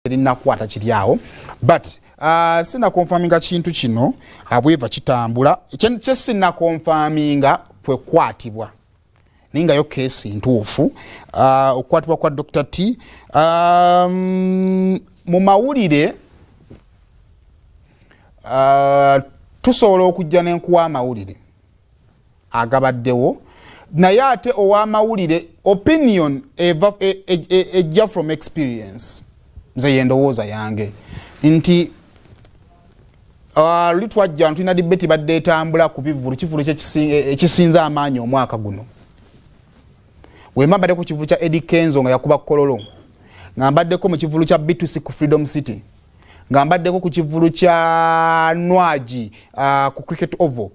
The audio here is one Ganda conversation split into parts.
Terinakwata kiri awo, but sina confirminga kintu kino. However, kitambula kye sina confirminga kwekwatibwa, naye nga yo case ntuufu, okukwatibwa kwa Dr T. Mu mawulire tusobola okujja nenkuwa amawulire agabaddewo, naye ate ow'amawulire opinion ejja from experience. Nze yendowooza yange nti luli twajja tulina debate badde etambula ku bivvulu, kivvulu ekisinza amaanyi omwaka guno. Wemba mbadde ku kivvulu kya Eddy Kenzo nga yakuba Kololo, nga mbaddeko mu kivvulu kya B2C ku Freedom City, nga mbaddeko ku kivvulu kya Nwagi ku Cricket Oval,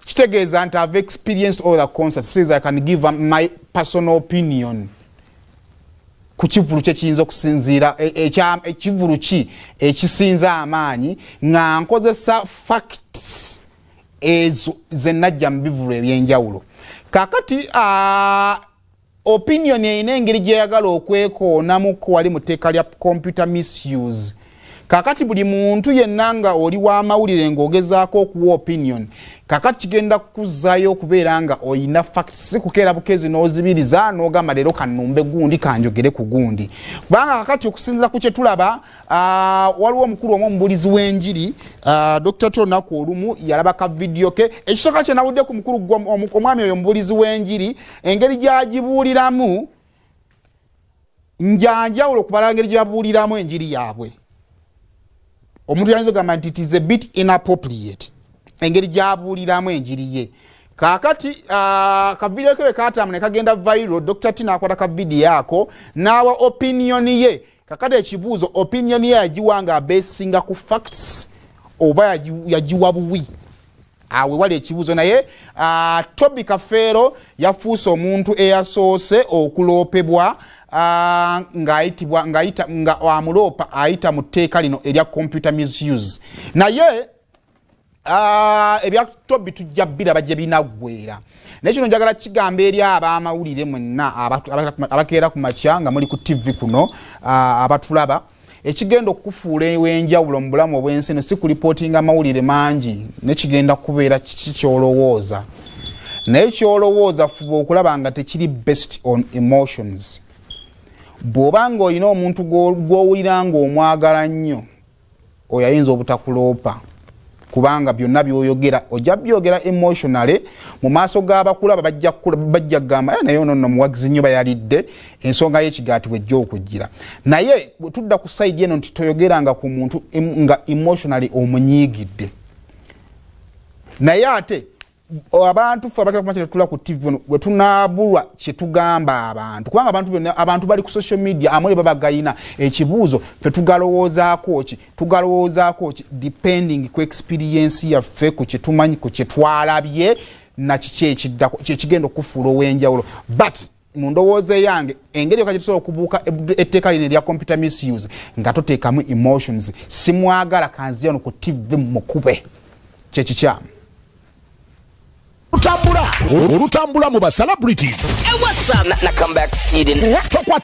kitegeeza nti I've experienced all the concerts, says I can give my personal opinion ku kivvulu kye kiyinza okusinziira ekivvulu ki ekisinza amaanyi, nga nkozesa facts ezo ze najja mu bivvulu ebyenjawulo. Kaakati opinion erina engeri gyeyagala okwekoonamuko wali mu tteeka lya computer misuse. Kakati buli muntu yenna nga oli w'amawulire ng'ogezaako okuwa opinion, kakati kigenda kukuzaayo okubeera nga oyina facts, si kukeera bukezi n'ozibiriza n'ogamba leero kannumbe gundi, kanjogere ku gundi. Kubanga kakati okusinziira ku kye tulaba, waliwo omukulu omu omubuulizi w'enjiri, Dr T, olunaku olumu yalaba ka vidiyo ke. Ekisooka kye nawulidde ku mukulu omwami oyo omubuulizi w'enjiri, engeri gy'agibuuliramu njanjawulo kubala engeri gye babuuliramu enjiri yaabwe. Omuntu yayinza okugamba nti it is a bit inappropriate engeri gy'abuuliramu enjiri ye. Kaakati kavidiyo ke bwe katambula ne kagenda viral, Dr T n'akwata ka vidiyo ako n'awa opinion ye. Kakati ekibuuzo, opinion ye yagiwa nga abesinga ku facts oba yagiwa buwi? Awe wali ekibuuzo. Naye Toby Kafeero yafuuse omuntu eyasoose okuloopebwa ng'ayitibwa ng'ayita nga amuloopa ayita mu tteeka lino erya computer misuse. Naye ebya Toby tujja biraba gye binaggweera. Naye kino njagala kigamba eri ab'amawulire mwenna abakeera ku makya nga muli ku TV kuno, abatulaba, ekigenda okukufuula ew'enjawulo mu bulamu obw'ensi eno si kulipootinga amawulire mangi, nekigenda kubeera kiki ky'olowooza. Naye ky'olowooza fuba okulaba nga tekiri based on emotions. Bw'oba ng'olina omuntu gw'owulira ng'omwagala nnyo, oyo ayinza obutakuloopa, kubanga byonna by'oyogera ojja byogera emotionally mu maaso g'abakulaba, bajja kugamba, "Eh, naye ono nno muwagizi nnyo bayalidde ensonga y'ekigaati bwejja okujjira." Naye bwe tudda ku side eno nti toyogeranga ku muntu nga emotionally omunyiigidde. Naye ate abantu ffe abakira kumakya tetula ku TV ono bwe tunaabulwa kye tugamba abantu, kubanga abantu byonna abantu bali ku social media amuli babagayina. Ekibuuzo, ffe tugalowoozaako ki? Tugalowoozaako ki depending ku experience yaffe, ku kye tumanyi, ku kye twalabye, na kiki ekiddako kyekigenda okufuula ow'enjawulo? But mu ndowooza eyange, engeri yokka gyetusobola okubuuka etteeka lino erya computer misuse nga toteekamu emotions, simwagala kanzija ono ku TV mukube, kyekikyamu. Olutambula olutambula mu ba celebrities. Hey, what's up? Na come back seeding. Tokwata.